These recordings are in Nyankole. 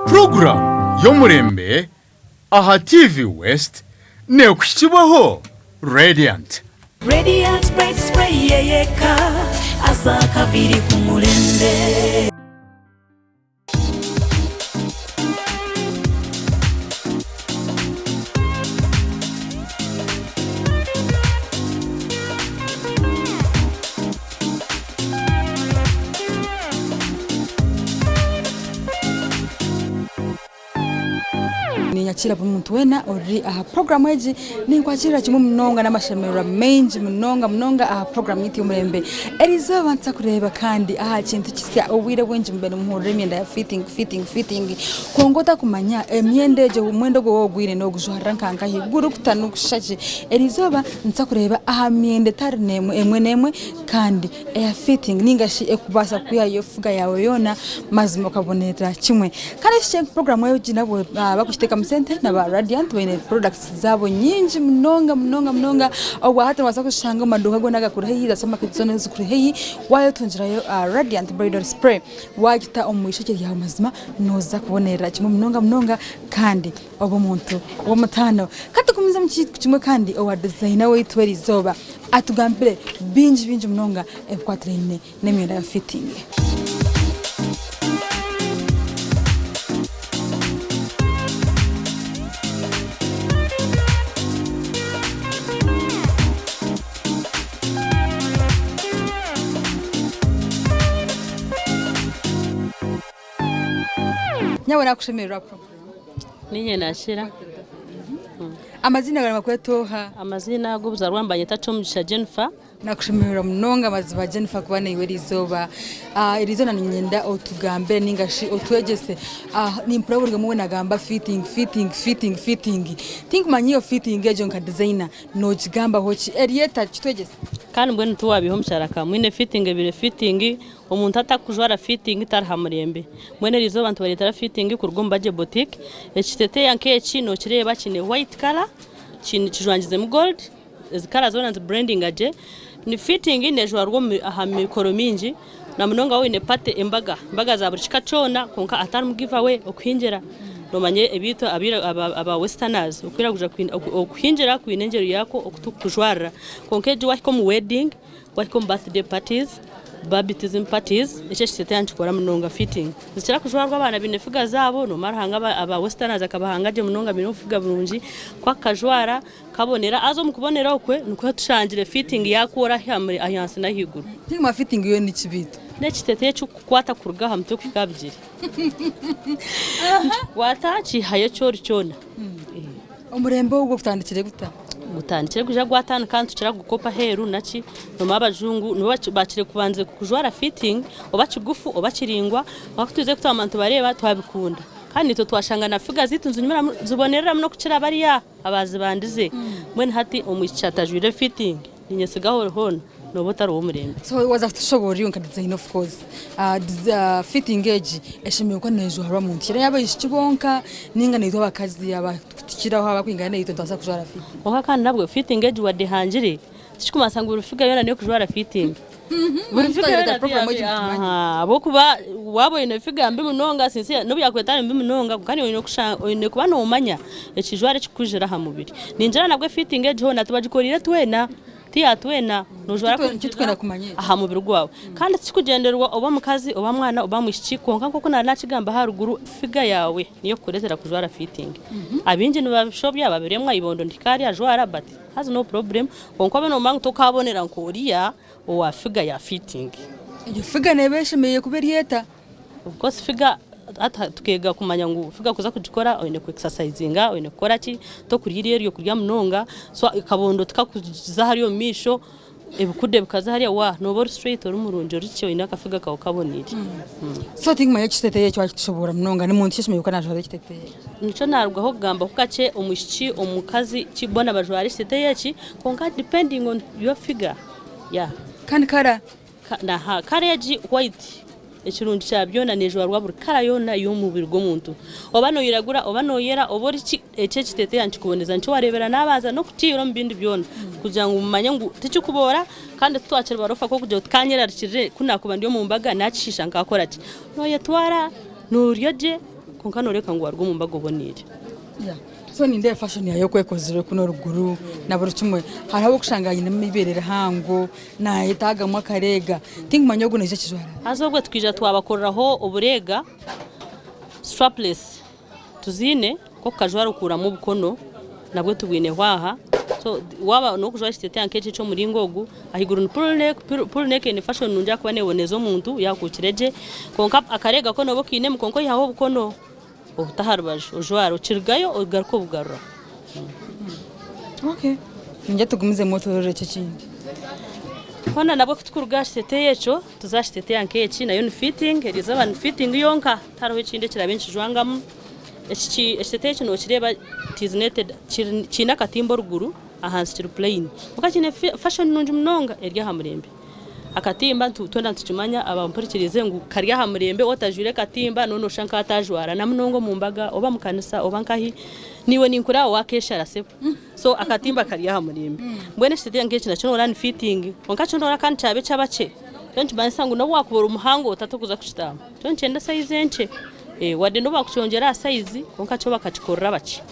Puroguraamu y'omurembe aha TV West neekuhikibwaho Radiant. Radiant Bright Spray yeyeka aza akaviri ku murembe. Ninyakira buri muntu weena ori aha puroguraamu egi, ninkwakirira kimwe munonga n'amashemererwa maingi munonga munonga aha puroguraamu yaitu ey'omurembe. Eriizooba nituza kureeba kandi aha kintu kisya, obwire obwingi mubaire nimuhurira emyenda ya fiitingi fiitingi fiitingi kwonka otakumanya emyenda egyo omwenda ogwo waaba ogwire noogujwarira nka nkahi, gurikuta nigushusha ki? Eriizooba nituza kureeba aha myenda etari emwe n'emwe kandi eya fiitingi ninga shi ekubaasa kwihayo fuga yaawe yoona mazima okabonerera kimwe. Kandi eki puroguraamu egi nabwo abarikukiteekamu sente n'aba Radiant baine porodakiti zaabo nyingi munonga munonga munonga obwahati noobaasa kuzishanga omu maduuka goona agakuri haihi za supamaketi zoona ezikuri haihi waayetungirayo Radiant Bridal Spray waagita omu ishokye ryawe mazima nooza kubonerera kimwe munonga munonga kandi obe omuntu w'omutaano. Ka tugumizemu kimwe kandi owa dizayina waitu eriizooba atugambire bingi bingi munonga ebikwatiraine n'emyenda ya fitingi. Nyawe nakushemererwa program. Ninye nakira. Amaziina gawe nibakweta oha? Amaziina ag'obuzarwa nibanyeta Kyomugisha Jennifer. Nakushemererwa munonga maziima Jennifer kuba naiwe erizooba. Erizooba niinyenda otugambire ninga shi otwegyese. Nimpurira buri omwe weena nagamba fitting, fitting, fitting, fitting. Tinkumanya iyo fitting egyo nka designer nogigambaho ki? Eriyo eta? Kitwegyese. Kandi mbwenu tiwabiiha omukyara Kamwine fitting ebaire fitting. Omuntu atarikujwara fiitingi tari ha murembe. Mbwenu eriizooba nibareetera fiitingi kuruga omu Bagye Boutique. Ekiteteeya nk'eki nookireeba kiine white colour, kijwangizemu gold, ezi colour zoona niziburendinga gye. Ni fiitingi neejwarwa aha mikoro mingi na munonga waaba oine party, embaga, embaga za buri kika kyona kwonka hatarimu give away, okuhingira. Noomanya ebiitu aba westerners okuhingira kwine engyero yaakwo oku turikukujwarira kwonka egi waahika omu wedding, Wahika omu birthday parties, baptism parties, ekyo ekiteteeya nikikora munonga fitting. Nizikira kujwarwa abaana baine figa zaabo, noomanya Ruhanga aba westerners akabahanga gye munonga baine obufiga burungi, ku akukajwara kabonera, haza omu kubonera okwe nikwo tushangire fitting yaakora ahansi n'ahaiguru. Tinga fitting yo niki beitu? N'ekiteteeya ekirikukukwata kuruga aha mutwe kuhika aha bigyere. Nikikukwata kiihayo eki ori kyona. Omurembe ogwo gutandikire guta? Gutandikire gwija gwatandika nitukira kugukopa aheeru naki nomanya abajungu nibo bakire kubanza kujwara fitting oba kigufu oba kiringwa kwonka kutwize kutwaguma nitubareeba twabikunda kandi naitwe twashanga na figa zeitu nizibonerera muno kukira bariya abazibandize mbwenu hati omwishiki atajwire fitting Ninyesiga ori hoona nooba otari w'omurembe. So waza kutushoborora iwe nka designer of course fitting egi eshemereire kuba nejwarwa muntu ki? N'abaishiki bonka ninga naitwe abakazi abakutukiraho abakwingana naitwe nitubaasa kujwara fitting? Kwonka kandi nabwo fitting egi wadde ehangire tikikumanyisa ngu buri figa yoona n'ey'okujwara fitting. Buri figa yoona ahabw'okuba waaba oine figa mbi munonga since n'obu yaakuba etari mbi munonga kwonka oine kuba noomanya Ekijwaro ekikukujira aha mubiri. Ningira nabwo fitting egi hoona tibagikoreire twena, ti ya twena. Nojwara Tikitwena kumanya ekyo. aha mubiri gwawe. Kandi tikikugyendererwa oba mukazi oba mwana oba mwishiki kwonka nk'oku nari nakigamba aharuguru figa yaawe niyo ekukureetera kujwara fitting. Abaingi nibabishobya babiremwa eibondo nirihika ahari ajwara but has no problem kwonka obe nomanya ngu tokabonera nk'oriya owa figa ya fitting. Egyo figa neeba eshemereire kuba eri eta? Of course figa hati tukeega kumanya ngu figa kuza kugikora oine ku exercisinga, oine kukora ki, tokurya iri eryo kurya munonga, so akabondo tikakuza hariya omu maisho, ebikude bikaza hariya waa nooba ori straight ori murungi ori ki oine akafiga kaawe kaboneire. So tinkumanya ekiteteeyi eki wakitushoboorora munonga, ni muntu ki oshemereire kuba naajwara ekiteteeyi eki? Nikyo naarugaho kugambaho kakye omwishiki, omukazi ki boona bajwara ekiteteeyi eki kwonka depending on your figure, yeah. Kandi kara? Naha kara egi white ekirungi kya byona nejwarwa buri kara yoona ey'omubiri gw'omuntu. Oba noiragura oba noyera oba ori ki eki ekiteteeya nikikuboneza nikyo wareebera nabanza n'okutiira omu bindi byona kugira ngu mumanye ngu tikikuboora kandi titwakiri barofa k'okugira ngu tikanyerarikirire ku nakuba ndi omu mbaga nakishiisha nkakora ki. Noyetwara norya gye. Kwonka nooreebeka ngu waaruga omu mbaga oboneire. Yeah. So nindeeba fashion yaayo oku ekozirwe kunu oruguru na buri kimwe. Hariho abu orikushanga ainemu eibeere rihango, nayetaagamu akareega. Tinkumanya ogu naija akijwara ata. Haza obwe tukaija twabakoreraho obureega strapless tuziine nk'okukajwara okuuramu obukono nabwo tubwineho aha. So waaba n'okujwara ekiteteeya nk'eki eky'omuringo ogu, ahaiguru ni pull neck, pull neck eine fashion nungi ahakuba neeboneza omuntu yaakuukire gye. Kwonka akareega ko nooba okainemu kwonka oihaho obukono obuta aha rubaju ojwara, okirugayo ogaruka obugarura. Okay. Ningira tugumizemu oturore eki ekindi. Hoona nabwo ku tukuruga aha kiteteeya ekyo tuze aha kiteteeya nk'eki nayo ni fitting, eryo izooba ni fitting yonka tihariho ekindi ekiraabe nikijwangamu. Eki ekiteteeya eki nookireeba it is netted kiine akatimba oruguru ahansi kiri plain kwonka kiine fashion nungi munonga eri aha murembe. Akatimba twena nitukimanya abampurikiriize ngu kari aha murembe otajwaire katimba nooba nooshusha nk'atajwara na munonga omu mbaga oba omu kanisa oba nkahi naiwe ninkureeba waakeshara sebo. So akatimba kari aha murembe. Mbwenu ekiteteeya nk'eki nakyo noreeba ni fitting kwonka kyo noreeba kandi kyaba eky'abakye kyo nikimanyisa ngu n'obu waakuba ori muhango otatokuza kukitaamu. Kyo nikyenda sayizi enkye wadde n'obu baakukyongyera aha sayizi kwonka kyo bakakikorera bakye.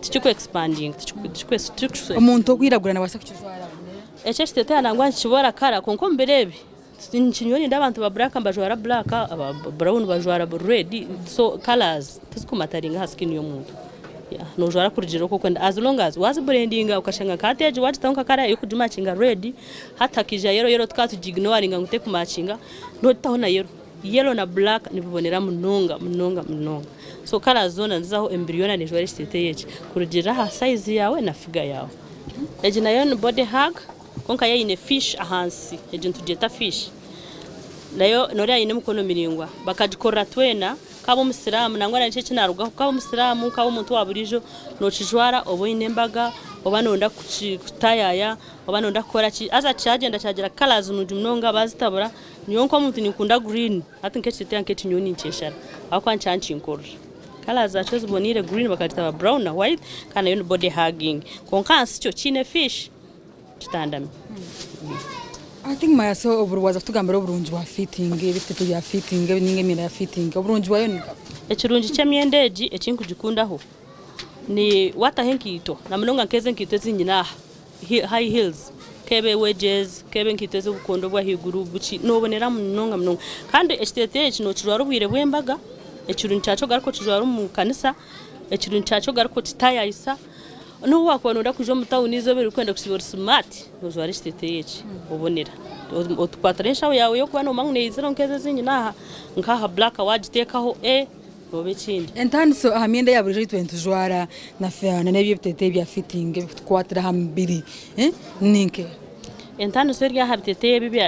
Tikiku expandinga tikiku. Omuntu okwiragura nabaasa kukijwara? Eki ekiteteeya nangwa nikibora kara kwonka omu biro ebi nyowe nindeeba abantu ba black nibajwara black, aba brown bajwara red so colours tizikumataringa aha skin y'omuntu. Nojwara kurugiirira oku orikwenda as long as waziburendinga okashanga nka hati egi wagitaho nka kara erikugimakinga red hati hakaija yellow, yellow tukaba tugiiginowaringa ngu terikumakinga nogitaho na yellow. Yellow na black nibibonera munonga munonga munonga. So colours zoona nizizaho emibiri yoona nejwara ekiteteeyi eki kurugiirira aha size yaawe na figure yaawe. Egi nayo ni body hug kwonka yo eine fish ahansi egi nitugyeta fish nayo noreeba eine emikono miraingwa bakagikorera twena kaba omusiraamu nangwa na nikyo eki narugaho kaba omusiraamu kaba omuntu owa buriijo nokijwara oba oine embaga oba noyenda kutayaya oba noyenda kukora ki haza kyagyenda kyagira colours nungi munonga bazitabura nyowe nk'omuntu ninkunda green hati nk'ekiteteeya nk'eki nyowe ninkyeshara ahabw'okuba nikyankinkorera. Colours zakyo ziboneire green bakagitaba brown na white kandi nayo ni body hugging kwonka ahansi kyo kiine fish kitandami. I think Mayasa oburi waza kutugambira oburungi bwa fitting ebitete bya fitting ninga emyenda ya fitting oburungi bwayo ni nka. Ekirungi ky'emyenda egi eki nkugikundaho ni wataho enkaito na munonga nk'ezi enkaito ezi nyine aha high heels kebe wedges kebe enkaito ez'obukondo obw'ahaiguru buki noobonera munonga munonga kandi ekiteeteeyi eki nookijwara obwire bw'embaga ekirungi kyakyo ogaruke okijware omu kanisa ekirungi kyakyo ogaruke okitayayisa n'obu waakuba nooyenda kwija omu tawuni eizooba eririkwenda kusiiba ori simaati noojwara ekiteeteeyi eki obonera otukwatira enshaho yaawe y'okuba noomanya ngu neeyizira nk'ezi ezi nyine aha nk'aha buraaka waagiteekaho ee. Oba ekindi. Entaaniso aha myenda eya buriijo ei tubaire nitujwara na n'ebi ebiteteeyi bya fitting ebikutukwatira aha mubiri ni nkeeha? Entaaniso eri aha biteteeyi ebi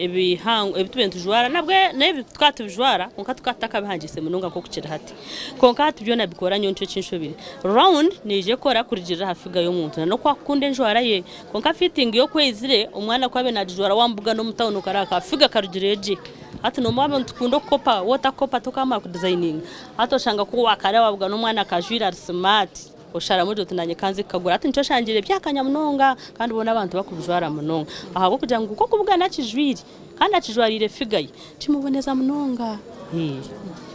ebihango ebi tubaire nitujwara nabwe n'ebi tukaba tubijwara kwonka tukaba tutakabihangiise munonga nk'oku kiri hati. Kwonka hati byona bikora nyowe nikyo kinshobire. Round neija ekora kurugiirira aha figa y'omuntu na n'oku akukunda enjwara ye. Kwonka fitting yo ku eizire omwana ku abaire naagijwara waamubugana omu tawuni okareeba ka figa karugireyo gye. Hati noomanya abantu nitukunda okukopa, waaba otakukopa tokaamara kudizayininga. Hati oshanga ku waakareeba waabugana omwana akajwaire ari simaati, osharamu ogira oti naanye ka nze kukagura. Hati nikyo oshangire byakanya munonga kandi boona abantu barikubijwara munonga ahabw'okugira ngu nk'okubugana akijwaire kandi akijwariire figa ye, kimuboneza munonga.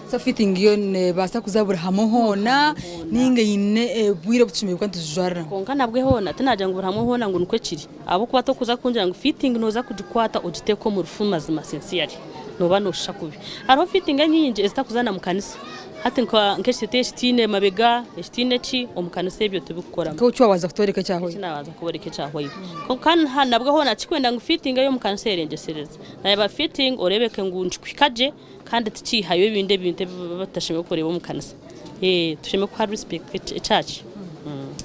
So fitting yo neebaasa kuza buri hamwe hoona nainga eine obwire obu tushemereire kuba nitugijwariramu? Kwonka nabwe hoona tinagira ngu buri hamwe hoona ngu nikwo kiri. Ahabw'okuba tokuza kungira ngu fitting noza kugikwata ogiteeke omu rufu mazima sincerely noba noshusha kubi. Hariho fitting enyingi ezitakuza na mukanisa hati nk'ekiteteyi ekitiine mabega ekitiine ki omu kanisa ebyo tibikukoramu. Nka eki wabanza kutworeka ekya white. Eki nabanza kuboreka ekya white. Kwonka nabwo hoona tikikwenda ngu fitting ey'omu kanisa erengyesereze. Nayeba fitting orebeke ngu nikikuhika gye kandi tikiihayo ebindi ebintu ebi batashemereire kureeba omu kanisa. Tushemereire kuha respect echurch.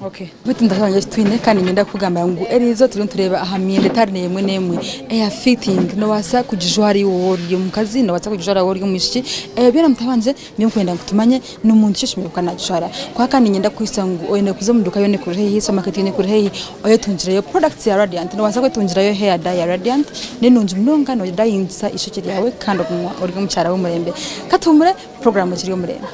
Okay. Beitu ntahi wangye twine kandi niinyenda kukugambira ngu eriizooba turiyo nitureeba aha myenda etari n'emwe n'emwe eya fitting noobaasa kugijwara iwe waaba ori omukazi, noobaasa kugijwara waaba ori omwishiki, ebyo byona mutahi wangye nyowe nkwenda ngu tumanye n'omuntu ki oshemereire kuba naagijwara. Kwonka kandi niinyenda kukuhitsya ngu oine kuza omu duuka yoona ekuri haihi, supermarket yoona ekuri haihi oyetungireyo products ya Radiant. Noobaasa kwetungirayo hair dye ya Radiant ni nungi munonga noodayingisa eishokye ryawe kandi oguma ori omukyara w'omurembe. Ka tuhumure, puroguraamu ekiri omurembe.